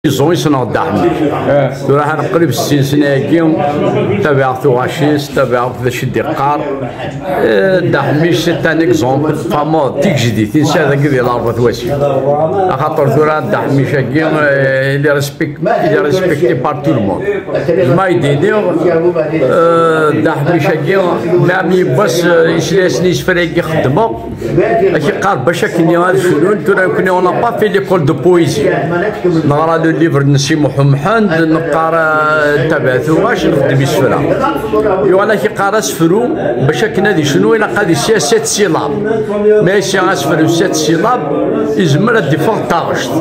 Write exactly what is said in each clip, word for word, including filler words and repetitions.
Ils ont, ils sont dans Dahmi. Tura ḥan qrib ssin sna-agi, tabiɛeɣ tuɣac-is, tabiɛeɣ d acu i d-iqqar. Eh, Dahmi, c'est un exemple fameux, tigejdit, insa dagi di Larbet Wasif. Axaṭer tura Dahmi-agi, eh, il est respect-, il est respecté par tout le monde. Ma i d-iniɣ, eh, Dahmi-agi, même yiwwas, eh, isla-yasen i yisefra-agi xeddmeɣ, Ak iqqar bac akken ad cnun, tura nekkni on n'a pas fait l'école de poésie. Neɣra le livre n Si Muḥ Mḥend, neqqar, eh, tabiɛet uɣac, nxeddem isefra. Yuɣal ak iqqar asefru, bac akken ad icnu, ilaq ad isya sept syllabes. Ma isya asefru sept syllabes, izmer ad d-iffeɣ d taɣect.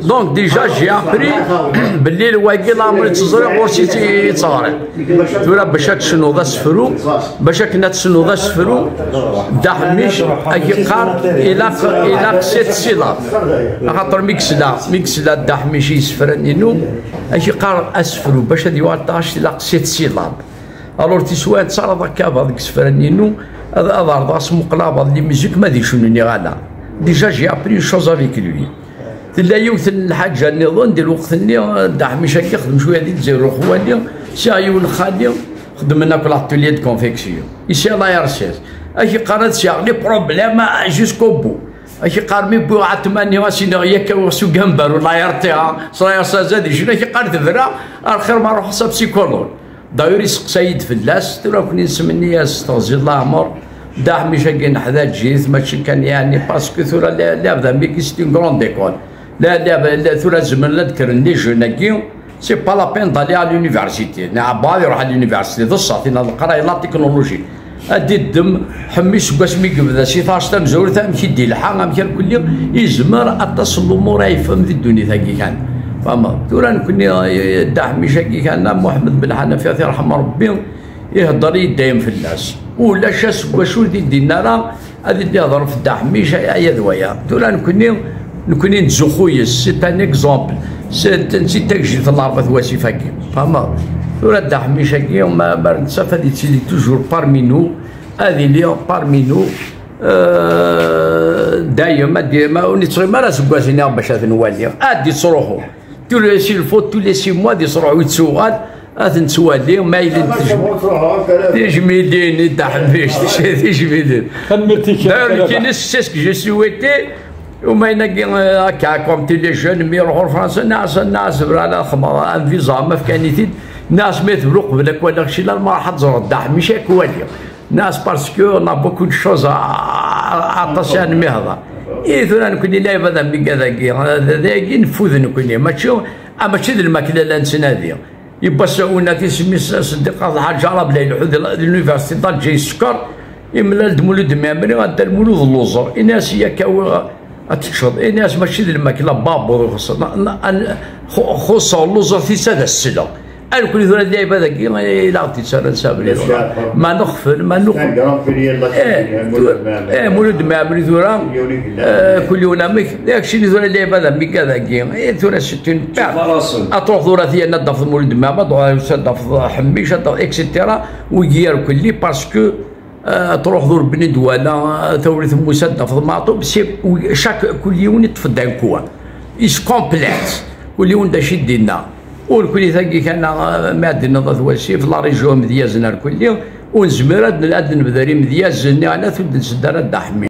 Donc déjà j'ai appris belli wagi lamer i tt-ẓriɣ ɣur-s i tt-, i tt-ɣriɣ. Tura bac ad tecnuḍ asefru, bac akken ad tecnuḍ asefru, Dda Ḥmic, ak iqqar, ilaq, ilaq sept syllabes. Axaṭer mi yesla, mi yesla Dda Ḥmic i yisefra-nni-inu, ak iqqar asefru, bac ad yuɣal d taɣect ilaq sept syllabes. Alors tiswa ad taraḍ akka abaḍ deg yisefra-nni-inu, ad, ad ɛerḍeɣ asmuqel abaḍ n limizik ma d icunu niɣ ala. Déjà j'ai appris une chose avec lui. Tella yiwet n lḥaǧa nniḍen di lweqt-nni, Dda Ḥmic-agi xdem cwiya di Lezzayer uxwali, sɛiɣ yiwen n xali, xedmen akk l'atelier de confection. Ici à l'A R C S. Ak iqqar ad sɛiɣ les problèmes jusqu'au bout. Ak iqqar mi wwiɣ ɛetmani, as iniɣ yak awiɣ s ugambar u l'A R T A, s l'A R C S ad icnu, ak iqqar tebra, ar xir ma ruḥeɣ s apsikulog. D'ailleurs iseqsa-yi-d fell-as, tura nekkni nesmenni-as teɣzi n leɛmer, Dda Ḥmic-agi neḥdaǧ-it, mačči kan yeɛni, parce que tura la, la, la, c'est une grande école. La, la, la, tura zemren ad d-kkren les jeunes-agi, c'est pas la peine d'aller à l'université. Neɣ ɛebba ad iruḥ à l'université, d ṣṣeḥ, tina d leqraya, la technologie. Ad d-iddem Ḥemmi seg wasmi i yebda si taɣect tamezwarut, amek i d-ilḥa, amek irkelli, izmer aṭas n lumuṛ ay yefhem di ddunit-agi kan. Tfehmeḍ? Tura nekkni, eh, Dda Ḥmic-agi kan, am Muḥemmed Ben Ḥanafi, ad t-yerḥem Ṛebbi, ihedder-iyi dayem fell-as. Ulac aseggas ur d-iddi ara ad d-ihder ɣef Dda Ḥmic, aya d waya. Tura nekkni, nekkni nettzuxxu yes-s, c'est un exemple. C'est, c'est tagejdit n Larbet Wasif-agi. Tfehmeḍ? Tura Dda Ḥmic-agi, ma, ma nettaf ad yettili toujours parmi nous, ad iliɣ parmi nous, euh, dayem, ad d-, ma ur nettɣim ara seg wass-nni bac ad t-nwali. Ad d-ittruḥu. Tous les, s'il faut, tous les six mois, ad ittruḥu, yettuɣal, ad t-nettwali, ma yella tij-, tijmilin i Dda Ḥmic, tijmilin. Tanemmirt-ik. D'ailleurs, nekkini, c'est ce que j'ai souhaité, umayna-agi, euh, akka, comme tous les jeunes, mi iruḥ ɣer Fransa, nniɣ-as, nniɣ-as, bra, la xedmeɣ un visa, ma fkan-it-id, nniɣ-as, ma tebru qbel ad k-waliɣ, kečč, la, ma raḥ ad ẓreɣ Dda Ḥmic, ad k-waliɣ. Nas, parce que on a beaucoup de choses à, à, à aṭas i nehḍer. I tura nekkni lɛibad am igad-agi, d, d, dagi neffud nekkni, mačči, ah, mačči d lmakla la nettnadi. Yiwwas unat isem-is Seddiq Lḥaǧ Arab la ileḥḥu di la, di l'université d'Alger yeskeṛ, imlal-d Mulud Mɛemmri, adda Lmulud lluẓer. Ini-as yak awi ad teččeḍ. Ini-as mačči d lmakla, babuṛ ixuṣṣen. Na, na, an-, xu-, xuṣṣeɣ lluẓer, tis ad as-sleɣ. Nekkni tura d lɛibad-agi, i la ɣ-d-yettarran s abrid. Ma nexfel, ma nuqem. Eh, tura, eh, Mulud Mɛemmri tura, eh, kul yiwen amek, akcini tura d lɛibad am igad-agi, eh, tura c'est une perte. Ad truḥeḍ tura tiyan ad d-tafeḍ Mulud Mɛemmri, ad d-tafeḍ Ḥemmic, ad d-tafeḍ, et cetera. Wigi irkelli, parce que, eh, ad truḥeḍ ur bnin-d wala, eh, tawrit n Musa ad d-tafeḍ Meɛṭub, c'est, chaque, kul yiwen yeṭṭef-d un coin. Is complexe. Kul yiwen d acu i d-inna. Ur kul tagi kan, eh, mi ad d-tenniḍ at Wasif, la région medyazen ar kulli, ur nezmir ad, ad nebder imedyazen-nni, ala tud d-nsedda ara Dda Ḥemmic.